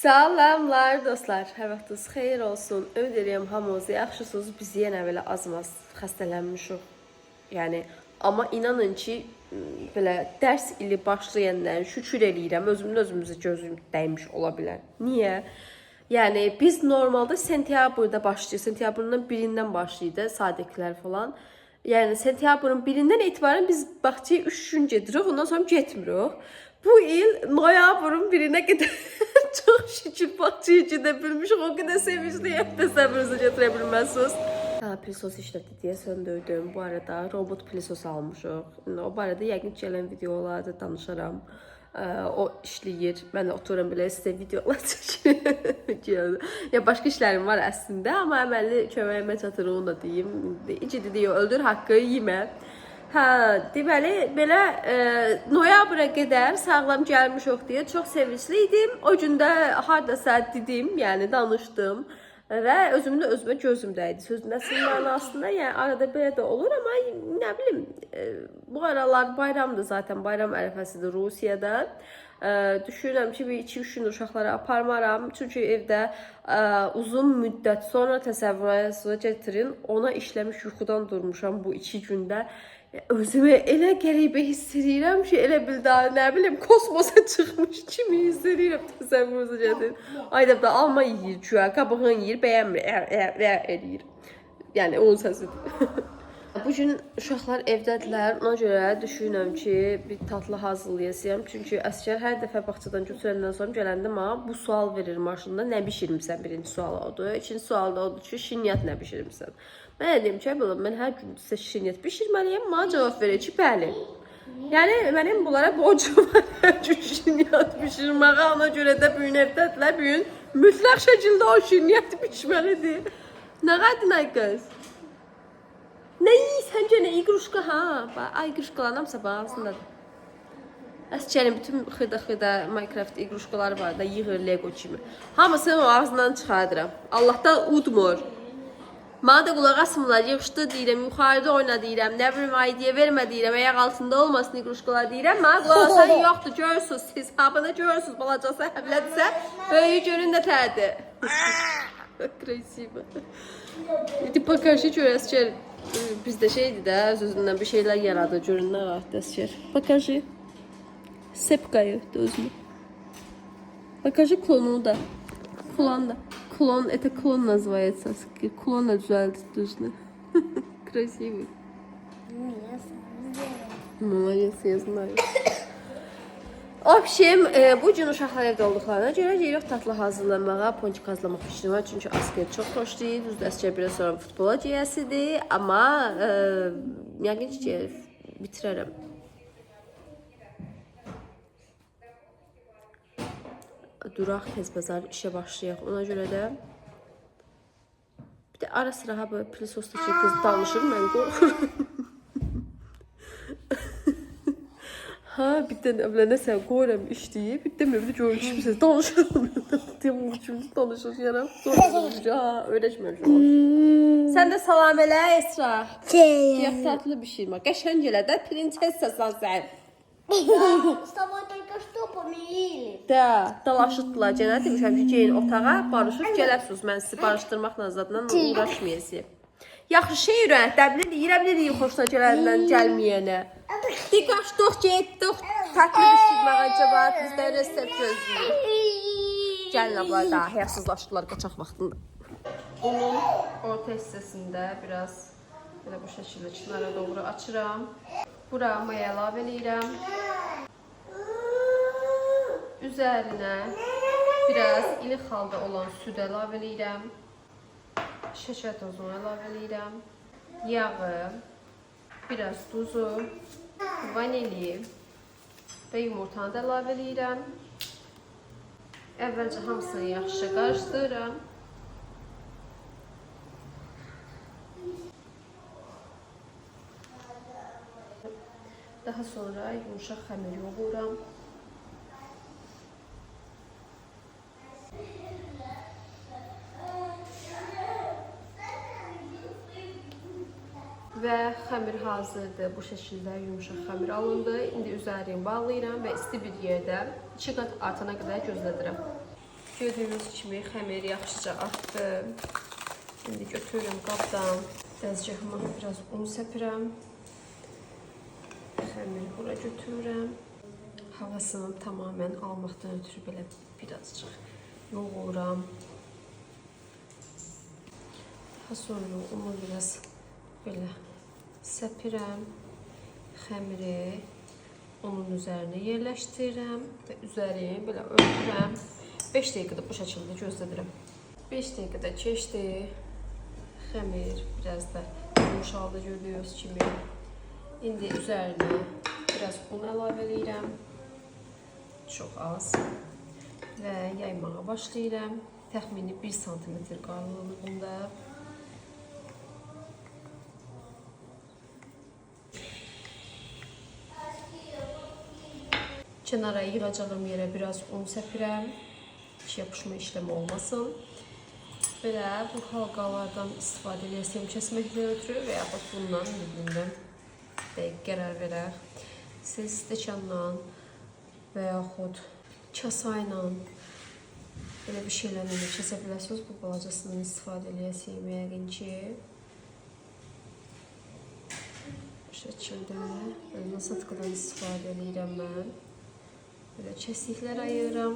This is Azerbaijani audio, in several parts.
Salamlar dostlar, hər vaxtınız xeyir olsun. Ümid edirəm hamınız yaxşısınız. Biz yenə belə azmaz xəstələnmişik. Yəni amma inanın ki, belə dərs ili başlayandan şükür eləyirəm. Özümün özümüzə gözüm dəymiş ola bilər. Niyə? Yəni biz normalda sentyabrda başlayır. Sentyabrın birindən başlayır da sadiklər falan. Yəni sentyabrın birindən etibarən biz bağçaya 3 gün gedirik, ondan sonra getmirik. Bu il noyabrın birinə qədər çox şükür bağçaya gedə bilmişik. O qədər sevincliyəm, təsəvvürünüzə gətirə bilməzsiniz. Ha, pilisos işlədi deyə söndürdüm. Bu arada robot pilisos almışıq. İndi o barədə yəqin ki, gələn videolarda danışaram. O işləyir. Mən də otururam belə sizə videolar çəkirəm. Ya başqa işlərim var əslində, amma əməlli köməyimə çatır onu da deyim. İki dedi, öldür haqqı yemə. Hə, deməli belə noyabra qədər sağlam gəlmişik deyə çox sevincli idim. O gün də hardasa dedim, yəni danışdım və özümün də özümə gözüm dəydi. Sözün əsl mənasında, yəni arada belə də olur, amma nə bilim, bu aralar bayramdır zaten, bayram ərəfəsidir Rusiyada. Düşünürəm ki, bir 2-3 gün uşaqları aparmaram. Çünki evdə uzun müddət sonra təsəvvürünüzə gətirin, ona işləmiş yuxudan durmuşam bu 2 gündə. Özümü elə qəribə hiss edirəm ki, elə bil daha nə bilim kosmosa çıxmış kimi hiss edirəm, təsəvvürünüzə gətirin. Ayda da alma yeyir, güya, qabığını yeyir, bəyənmir, eləyir. Yəni onun səsidir. Bu gün uşaqlar evdədirlər. Ona görə düşünürəm ki, bir tatlı hazırlayasıyam. Çünki Əsgər hər dəfə bağçadan götürəndən sonra gələndə mənə bu sual verir maşında. Nə bişirmisən? Birinci sual odur. İkinci sual da odur ki, şirniyyat nə bişirmisən? Mən də deyim ki, belə mən hər gün sizə şirniyyat bişirməliyəm. Mənə cavab verir ki, bəli. Yəni mənim bunlara borcum var hər gün şirniyyat bişirməyə. Ona görə də bu gün evdədirlər. Bu gün mütləq şəkildə o şirniyyat bişməlidir. Nə qədin ay qız? Ne yiyirsən gene igruşka ha? Ay igruşkaların hamısı ağzındadır. Əsgərin bütün xırda-xırda Minecraft igruşkaları var da yığır Lego kimi. Hamısını o ağzından çıxardıram. Allah'tan udmur. Mənə də qulaq asmırlar, yığışdı deyirəm, yuxarıda oyna deyirəm, nə bilim ay deyə vermə deyirəm, ayaq altında olmasın igruşkalar deyirəm. Mənə qulaq asan yoxdur, görürsünüz, hesabını görürsünüz, balacası həvlədirsə, böyüyü görün nə tərdir. Красиво. Ти покажи, gör Əsgər bizdə şeydir də, öz-özündən bir şeylər yaradır, görün nə var Əsgər. Покажи. Sepkayı da özünü. Покажи klonunu da. Klon da. Klon, это клон называется. Klon da düzəldi özünü. Красивый. Я сам сделал. Молодец, я знаю. Общем, bu gün uşaqlar evdə olduqlarına görə gedirik tatlı hazırlamağa, ponçik hazırlamaq fikrim var. Çünki Əsgər çox xoşlayır. Düzdür, Əsgər biraz sonra futbola geyəsidir, amma yəqin ki, bitirərəm. Duraq, tez bazar işə başlayaq. Ona görə də bir də ara sıra ha böyle pilisosdakı qız danışır, mən qorxuram. Ha, bir dənə belə nəsə qoyuram işləyib, bir dənə bir görür ki, bir danışır. Deyim, bu kimi danışır, yaram. Sonra danışır, ha, öyrəşməmişəm. Sən də salam elə, Esra. Yox, tatlı bir şey var. Qəşəng elə də, prinsessasan sən. Да, с тобой только что помирились. Da, dalaşıddılar. Cənə demişəm ki, gelin otağa, barışıb gələrsiniz. Mən sizi barışdırmaqla zadla uğraşmayasıyam. Yaxşı şey öyrən, dəbli deyirəm, nə deyim xoşuna gələndən gəlməyənə. Di qaçdıq, getdik, tatlı bişirməyə cəmaət bizdən resept gözləyir. Gəlin abla daha həyasızlaşdılar qaçaq vaxtında. Unun orta hissəsində biraz belə bu şəkildə kənara doğru açıram. Bura maya əlavə eləyirəm. Üzərinə biraz ilıq halda olan süd əlavə eləyirəm. Şəkər tozunu əlavə eləyirəm. Yağı, biraz duzu, vanili və yumurtanı da əlavə eləyirəm. Əvvəlcə hamısını yaxşı qarışdırıram. Daha sonra yumuşaq xəmir yoğururam. Və xəmir hazırdır. Bu şəkildə yumuşaq xəmir alındı. İndi üzərini bağlayıram və isti bir yerdə 2 qat artana qədər gözlədirəm. Gördüyünüz kimi xəmir yaxşıca artdı. İndi götürürəm qabdan. Dəzgahıma biraz un səpirəm. Xəmiri bura götürürəm. Havasını tamamilə almaqdan ötürü belə birazcıq yoğururam. Daha sonra unu biraz belə səpirəm. Xəmiri onun üzərinə yerləşdirirəm və üzərini belə örtürəm. 5 dəqiqədə bu şəkildə gözlədirəm. 5 dəqiqədə keçdi. Xəmir biraz da yumşaldı gördüyünüz kimi. İndi üzərinə biraz un əlavə eləyirəm. Çox az. Və yaymağa başlayıram. Təxmini 1 sm qalınlığında. Kənara yığacağım yerə biraz un səpirəm ki, yapışma işləmi olmasın. Belə bu halqalardan istifadə eləyəsəm kəsməklə ötürü və yaxud bundan bilmirəm. Dəqiq qərar verək. Siz stəkanla və yaxud kasa ilə belə bir şeylərlə də kəsə bilərsiniz. Bu balacasından istifadə eləyəsiyim yəqin ki. Bu şəkildə belə nasatkadan istifadə eləyirəm mən. Belə kəsiklər ayırıram.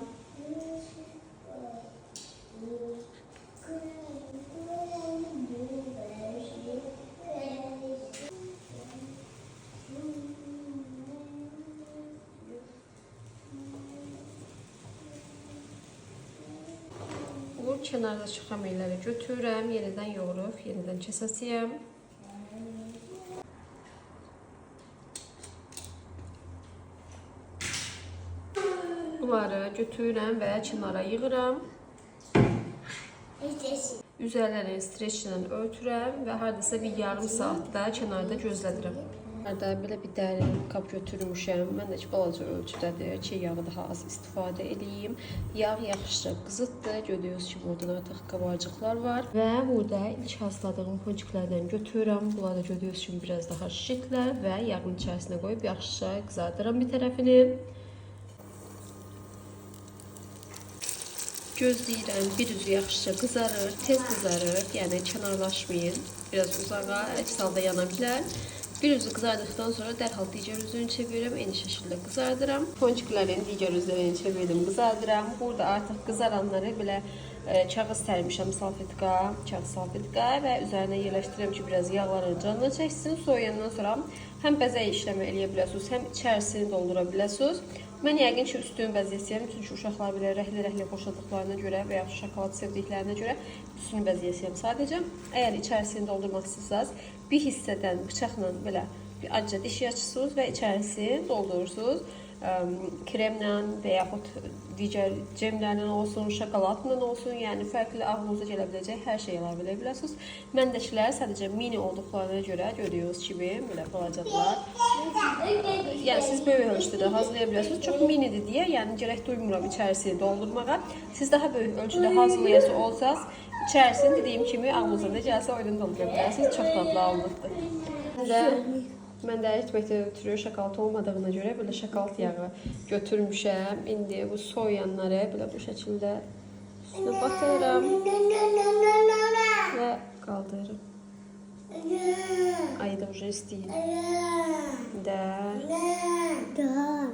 Bu kənardakı xəmirləri götürürəm, yenidən yoğurub, yenidən kəsəsiyəm. Bunları götürürəm və kənara yığıram. Üzərlərini streçlə örtürəm və hardasa bir yarım saat da kənarda gözlədirəm. Burada belə bir dərin qab götürmüşəm. Mən də ki, balaca ölçüdədir ki, yağı daha az istifadə eləyim. Yağ yaxşıca qızıtdı. Gördüyünüz kimi buradan artıq qabarcıqlar var. Və burada ilk hazırladığım ponçiklərdən götürürəm. Bunlar da gördüyünüz kimi biraz daha şişiklər və yağın içərisinə qoyub yaxşıca qızardıram bir tərəfini. Gözləyirəm, bir üzü yaxşıca qızarır, tez qızarır, yəni kənarlaşmayın, biraz uzağa, əks halda yana bilər. Bir üzü qızardıqdan sonra dərhal digər üzünü çevirirəm, eyni şəkildə qızardıram. Ponçiklərin digər üzlərini çevirdim, qızardıram. Burada artıq qızaranları belə kağız sərmişəm, salfetka, kağız salfetka və üzərinə yerləşdirirəm ki, biraz yağların canını çəksin. Soyuyandan sonra həm bəzək işləmi eləyə bilərsiniz, həm içərisini doldura bilərsiniz. Mən yəqin ki, üstünü bəzəyəcəyəm, çünki uşaqlar belə rəhli-rəhli xoşladıqlarına görə və yaxud şokolad sevdiklərinə görə üstünü bəzəyəcəyəm sadəcə. Əgər içərisini doldurmaq istəyirsiniz, bir hissədən bıçaqla belə bir acca dişi açırsınız və içərisini doldurursunuz. Kremlə və yaxud digər cemlərlə olsun, şokoladla olsun, yəni fərqli ağlınıza gələ biləcək hər şey əlavə edə bilərsiniz. Məndəkilər sadəcə mini olduqlarına görə gördüyünüz kimi belə balacadılar. Yəni siz böyük ölçüdə də hazırlaya bilərsiniz. Çox minidir deyə, yəni gərək duymuram içərisini doldurmağa. Siz daha böyük ölçüdə hazırlayası olsaz, içərisini dediyim kimi ağlınıza nə gəlsə oyunu doldura bilərsiniz. Çox dadlı alınıbdır. Mən də etməkdə ötürü şokolad olmadığına görə belə şokolad yağı götürmüşəm. İndi bu soğuyanları belə bu şəkildə üstünə batırıram və qaldırıram. Ayı da уже istəyir. Да. Да.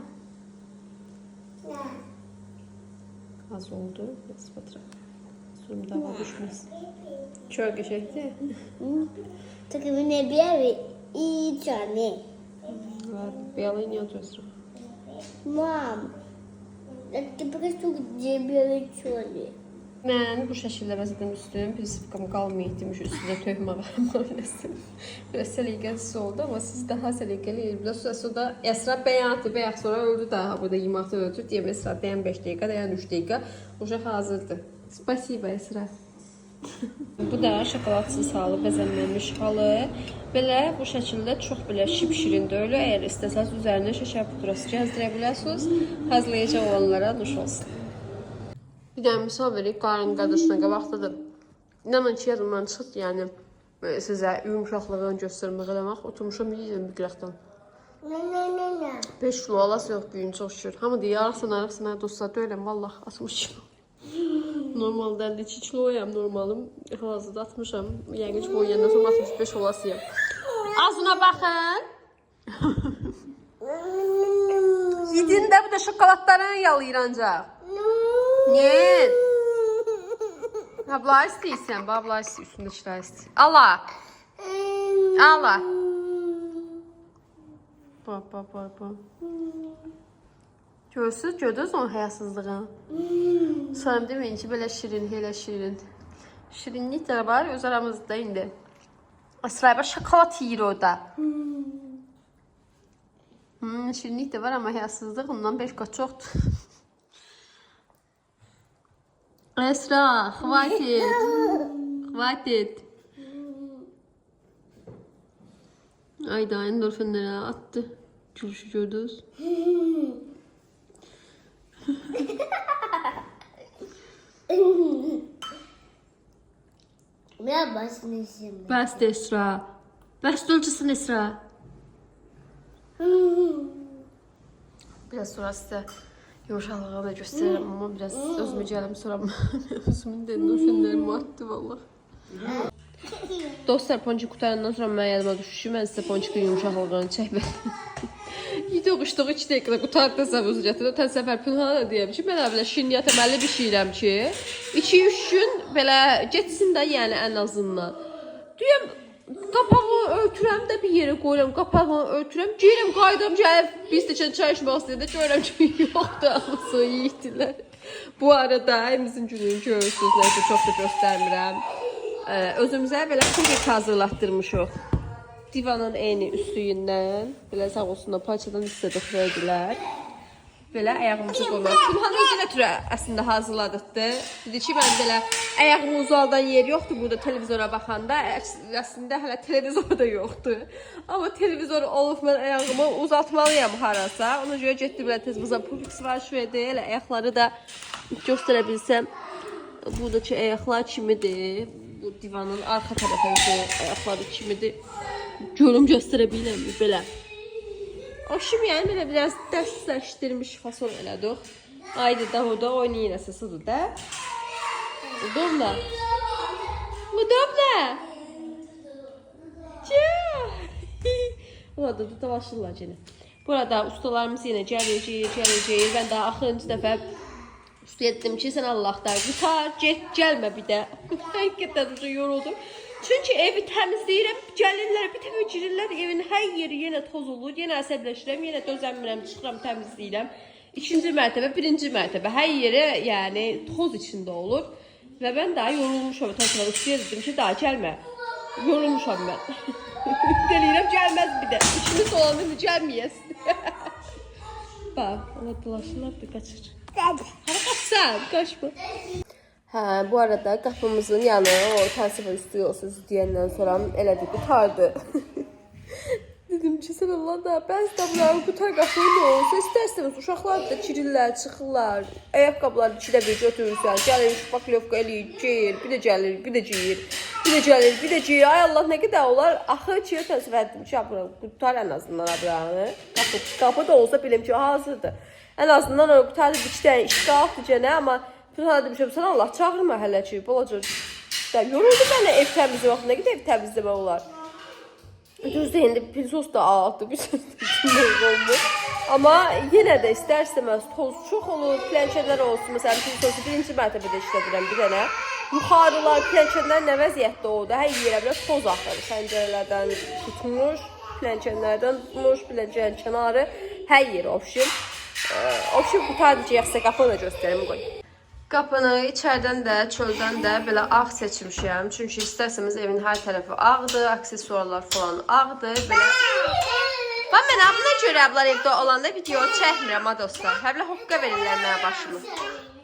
Az oldu. Biraz batırım. Suyum dava düşmez. Çok qəşəngdir. Только у меня белый и черный. Ладно, белый не отвезу. Мам, это просто где белый черный. Mən bu şəkildə bəzədim üstünü, prinsipkam qalmayıb demiş üstünə töhməyə maalesef. Biraz səliqəsiz oldu, amma siz daha səliqəli eləyə bilərsiniz. Əsra Əsra bəyanatı bayaq sonra öldü daha burada yeməkdə öldü. Deyəm Əsra dayan 5 dəqiqə, dayan 3 dəqiqə. Uşaq hazırdır. Spasibo Əsra. Bu da şokoladsız halı, bəzənməmiş halı. Belə bu şəkildə çox belə şipşirin deyil. Əgər istəsəniz üzərinə şəkər pudrası gəzdirə bilərsiniz. Hazırlayacaq olanlara nuş olsun. Bir dənə misal verək, qarın qardaşına qabaqdadır. İnanın ki, yadımdan çıxdı, yəni sizə yumşaqlığını göstərmək eləmək. Oturmuşam yeyirəm bir qıraqdan. 5 kilo alası yox bu gün, çox şükür. Hamı deyir, arıqsan, arıqsan, dostlar, deyiləm, vallah, 60 kilo. Normalda 52 kiloyam, normalım. Hal-hazırda 60-am. Yəqin ki, bu yeyəndən sonra 65 olasıyam. Azına baxın. Yedin də bu da şokoladlarını yalayır ancaq. Niyə? Abla istəyirsən, bu abla istəyir, üstündəkilər istəyir. Ala. Ala. Bax, bax, bax, bax. Görürsüz, gördünüz onun həyasızlığını. Sonra deməyin ki, belə şirin, elə şirin. Şirinlik də var öz aramızda indi. Əsra bax, şokolad yeyir orada. Şirinlik də var, amma həyasızlıq ondan 5 qat çoxdur. Esra, хватит. Хватит. Ayda endorfinlere attı. Gülüşü gördünüz. Я вас не землю. Bəsdir Esra. Bəs dölçüsün Esra. Biraz sonra sizə yumuşaqlığını da göstərirəm, amma biraz özümü gəlim sonra özümün də endorfinlərimi attı vallah. Dostlar, ponçik qurtarandan sonra mən yadıma düşdü ki, mən sizə ponçikin yumuşaqlığını çəkmədim. Yedi oxuşduğu 2 dəqiqədə qurtardı da özü gətirdi. Ötən səfər Pünhana da deyəm ki, mən belə şirniyyat əməlli bişirəm ki, 2-3 gün belə getsin də yəni ən azından. Deyəm, qapağı örtürəm də bir yerə qoyuram, qapağı örtürəm, gəlirəm, qayıdıram, gəlib biz də çay içmək istəyəndə görürəm ki, yoxdur, hamısı yeyibdilər. Bu arada evimizin gününü görürsünüz, nəysə çox da göstərmirəm. Özümüzə belə pufik hazırlatdırmışıq. Divanın eyni üstlüyündən, belə sağ olsunlar, parçadan hissə verdilər. Belə ayağımızı qoymaq. Pünhan özü nə türə əslində hazırladıqdı. Dedi ki, mən belə ayağımı uzaldan yer yoxdur burada televizora baxanda. Əslində hələ televizor da yoxdur. Amma televizor olub mən ayağımı uzatmalıyam harasa. Ona görə getdi belə tez bizə pufik sifariş verdi. Elə ayaqları da göstərə bilsəm. Buradakı ayaqlar kimidir? Bu divanın arxa tərəfindəki ayaqları kimidir? Görüm göstərə bilirəm belə. Aşım yəni belə biraz dəstləşdirmiş fason elədik. Ayda da orada oynayır əsasıdır da. Udobla. Udobla. Orada da dalaşırlar yenə. Burada ustalarımız yenə gələcək, gələcək. Mən daha axırıncı dəfə ustaya dedim ki, sən Allahdan qutar, get, gəlmə bir də. Həqiqətən ucu yoruldum. Çünki evi təmizləyirəm, gəlirlər, bir dəfə girirlər, evin hər yeri yenə toz olur, yenə əsəbləşirəm, yenə dözəmirəm, çıxıram, təmizləyirəm. İkinci mərtəbə, birinci mərtəbə, hər yeri yəni toz içində olur. Və mən daha yorulmuşam. Ötən sənə ustaya dedim ki, daha gəlmə. Yorulmuşam mən. Ümid eləyirəm, gəlməz bir də. İşimiz olanda indi gəlməyəsin. Bax, ona dolaşırlar da qaçır. Hara qaçsan? Qaçma. Hə, bu arada qapımızın yanı o tənsif üstü yolsuz deyəndən sonra elədi, qutardı. Dedim ki, sən Allah da, bəzi də bunların qutar qapını nə olsa, istər-istəməz uşaqlar da çirirlər, çıxırlar, ayaqqabıları ikidə bir götürürsən, gəlir, şpaklyovka eləyir, geyir, bir də gəlir, bir də geyir, bir də gəlir, bir də geyir. Ay Allah, nə qədər olar? Axır ki, təsvir etdim ki, bura qutar ən azından buranı. Qapı da olsa bilim ki, hazırdır. Ən azından o qutardı, bir iki dənə iş qalxdı gənə, amma Pünhana demişəm, sən Allah çağırma hələ ki, balaca. Da, yoruldu mənə ev təmizləmək, nə qədər ev təmizləmək olar? Düzdür, indi pilsos da altı, bir söz də olmur. Amma yenə də istər-istəməz toz çox olur, plənkələr olsun. Məsələn, pilsosu birinci mərtəbədə işlədirəm bir dənə. Yuxarılar, plənkələr nə vəziyyətdə oldu? Hər yerə belə toz axır. Pəncərələrdən tutmuş, plənkənlərdən tutmuş, plənkənin kənarı, hər yer opşim. Opşim qutardı ki, yaxşısa qapını da göstərim qoy. Qapını içərdən də, çöldən də belə ağ seçmişəm. Çünki istərsəmiz evin hər tərəfi ağdır, aksesuarlar falan ağdır. Belə. Bax mən buna görə ablar evdə olanda video çəkmirəm ha dostlar. Hə belə hoqqa verirlər mənə başımı.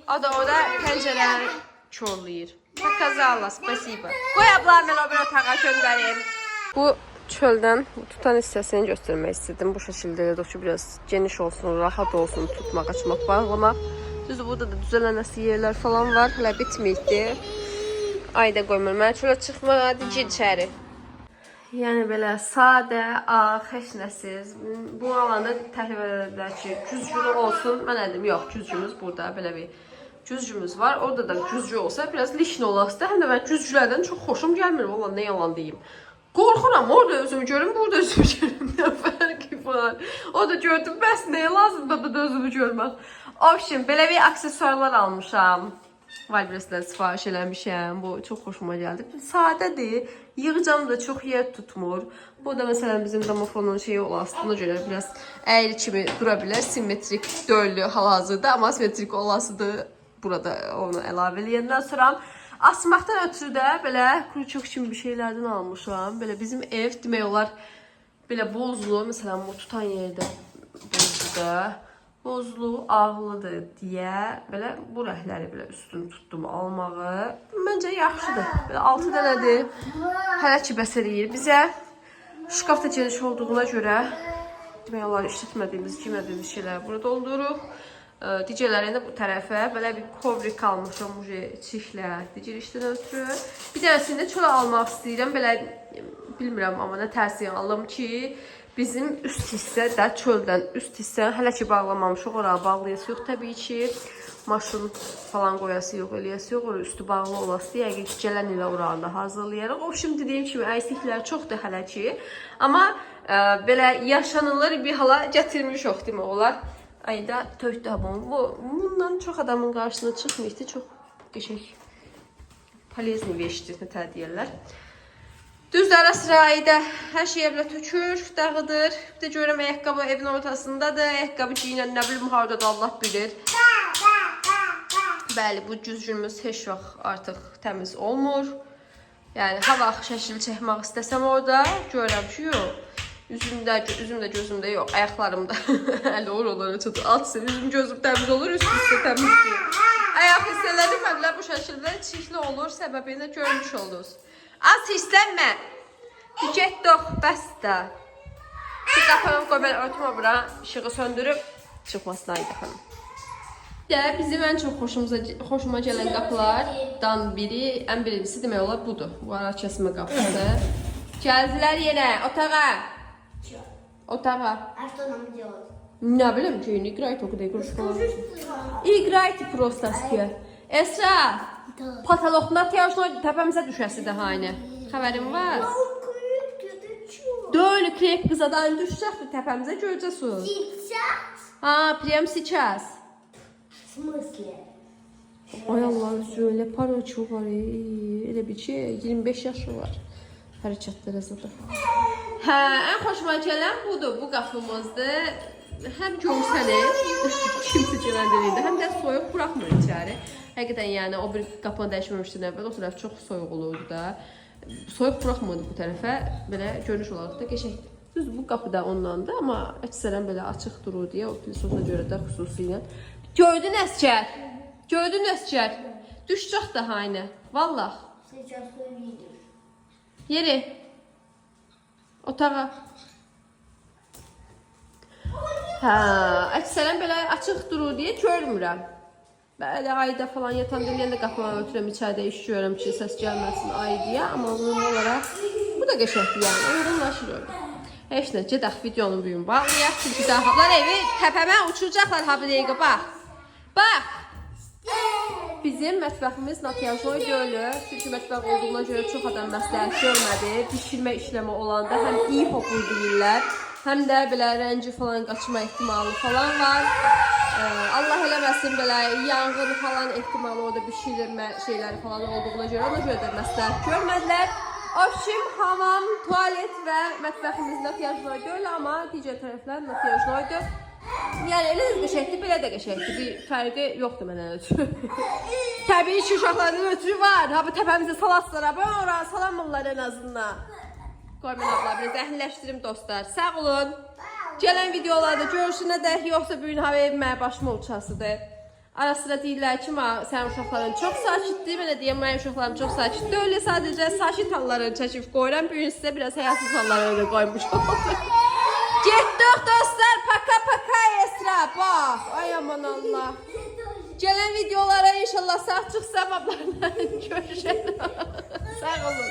O da orada pəncərəni korlayır. Показала, спасибо. Qoy abla mən o bir otağa göndərim. Bu çöldən tutan hissəsini göstərmək istədim. Bu şəkildə elədik ki, biraz geniş olsun, rahat olsun tutmaq, açmaq, bağlamaq. Düzdür, burada da düzələnəsi yerlər falan var. Hələ bitməyibdi. Ay da qoymur mənə çölə çıxmağa, hadi gir içəri. Yəni belə sadə, ağ, heç nəsiz. Bu alanda təklif edədilər ki, güzgülü olsun. Mən dedim, yox, güzgümüz burada belə bir Güzgümüz var. Orada da güzgü olsa biraz lişni olası da. Həm də mən güzgülərdən çox xoşum gəlmir. Valla nə yalan deyim. Qorxuram, orada özümü görüm, burada özümü görüm. Nə fərqi var? Orada gördüm, bəs nəyə lazımdır da özümü görmək? Obşim, belə bir aksesuarlar almışam. Wildberries'dən sifariş eləmişəm. Bu çox xoşuma gəldi. Sadədir. Yığcam da çox yer tutmur. Bu da məsələn bizim domofonun şeyi olası. Buna görə biraz əyri kimi dura bilər. Simmetrik döllü hal-hazırda, amma simmetrik olasıdır. Burada onu əlavə eləyəndən sonra asmaqdan ötürü də belə kruçok kimi bir şeylərdən almışam. Belə bizim ev demək olar belə bozlu, məsələn bu tutan yerdə bozludur. Bozlu, ağlıdır deyə belə bu rəhləri belə üstün tutdum almağı. Məncə yaxşıdır. Belə 6 dənədir. Hələ ki bəs eləyir bizə. Şkaf da geniş olduğuna görə demək olar işlətmədiyimiz, giymədiyimiz şeyləri burada doldururuq. Digərlərini də bu tərəfə belə bir kovrik almışam uje çiftlə digər işdən ötürü. Bir dənəsini də çölə almaq istəyirəm. Belə bilmirəm amma nə tərsi alım ki, bizim üst hissə də çöldən üst hissə hələ ki bağlamamışıq, ora bağlayası yox təbii ki. Maşın falan qoyası yox, eləyəsi yox, ora üstü bağlı olası. Yəqin ki, gələn ilə oranı da hazırlayarıq. O şimdi dediyim kimi əysiklər çoxdur hələ ki. Amma belə yaşanılır bir hala gətirmişik demək olar. Ayda tökdü bunu. Bundan çox adamın qarşısına çıxmayıbdı. Çox qəşəng polezni veşdir, nə deyirlər. Düzdür, ara sıra Ayda hər şeyə belə tökür, dağıdır. Bir də görürəm ayaqqabı evin ortasındadır. Ayaqqabı giyinən nə bilim hardadır, Allah bilir. Bəli, bu güzgümüz heç vaxt artıq təmiz olmur. Yəni ha vaxt şəkil çəkmək istəsəm orada görürəm ki, yox. Üzümdə, üzümdə, gözümdə yox, ayaqlarımda. Hələ oralara çatır. Alt hissə, üzüm gözüm təmiz olur, üst hissə təmiz deyil. Ayaq hissələri mənlə bu şəkildə çirkli olur, səbəbini görmüş oldunuz. Az hisslənmə. Getdik, bəs də. Bir qapını qoy, mən örtmə bura, işığı söndürüb çıxmasın Ayda xanım. Də bizim ən çox xoşuma gələn qapılardan biri, ən birincisi demək olar budur. Bu ara kəsmə qapısı. Gəldilər yenə otağa. Чё? Otağa. А что нам делать? Nə bilim ki, играйте o qədər игрушкалар. Скажи, что... Играйте просто ki. Esra, Да. pataloqdan atıyorsun, təpəmizə düşəsi də hani. Xəbərin var? Он крепкий, ты чё? Döl krep qızadan düşəcəkdir təpəmizə görəcəksiniz. Сейчас? Ha, prям сейчас. В смысле? Ay Allah özü elə paraçı var. Elə bir ki 25 yaşı var. Hərəkətlər azalır. Hə, ən xoşuma gələn budur, bu qapımızdır. Həm görsənir, kimsə gələn dediyində, həm də soyuq buraxmır içəri. Həqiqətən yəni o bir qapını dəyişməmişdən əvvəl o tərəf çox soyuq olurdu da. Soyuq buraxmırdı bu tərəfə. Belə görünüş olaraq da qəşəngdir. Düz bu qapı da ondandır, amma əksərən belə açıq durur deyə o pilisosa görə də xüsusilə. Gördün Əsgər? Gördün Əsgər? Düşəcək də aynı. Vallah. Сейчас увидишь. Yeri. Otağa. Hə, əksərən belə açıq durur deyə görmürəm. Bəli, ayda falan yatan deyəndə qapını örtürəm, içəridə iş görürəm ki, səs gəlməsin ay deyə, amma ümumi olaraq bu da qəşəngdir yəni, uyğunlaşır orada. Heç nə, gedək videonu bu gün bağlayaq, çünki dahalar evi təpəmə uçuracaqlar ha bir dəqiqə, bax. Bax! Bizim mətbəximiz Natyajoy Gölü. Çünki mətbəx olduğuna görə çox adam məsləhət görmədi. Bişirmə işləmə olanda həm iyi hopur deyirlər, həm də belə rəngi falan qaçma ehtimalı falan var. Allah eləməsin belə yanğın falan ehtimalı orada bişirmə şeyləri falan olduğuna görə ona görə də məsləhət görmədilər. Obşim, hamam, tualet və mətbəximiz Natyajoy Gölü, amma digər tərəflər Natyajoydur. Yəni elə də qəşəngdir, belə də qəşəngdir. Bir fərqi yoxdur məndən ötrü. Təbii ki, uşaqlardan ötrü var. Ha bu təpəmizə salaslar, ha ora salamırlar ən azından. Qoy mən abla biraz əhliləşdirim dostlar. Sağ olun. Gələn videolarda görüşünədək, yoxsa bu gün hava ev mənə başıma uçasıdır. Ara sıra deyirlər ki, sənin uşaqların çox sakitdir. Mən də deyəm, mənim uşaqlarım çox sakitdir. Öyle sadəcə sakit hallarını çəkib qoyuram. Bu gün sizə biraz həyasız hallarını da qoymuşum. Getdik dostlar. Paka paka Esra. Bax. Ay aman Allah. Gələn videolara inşallah sağ çıxsam ablarla görüşərik. Sağ olun.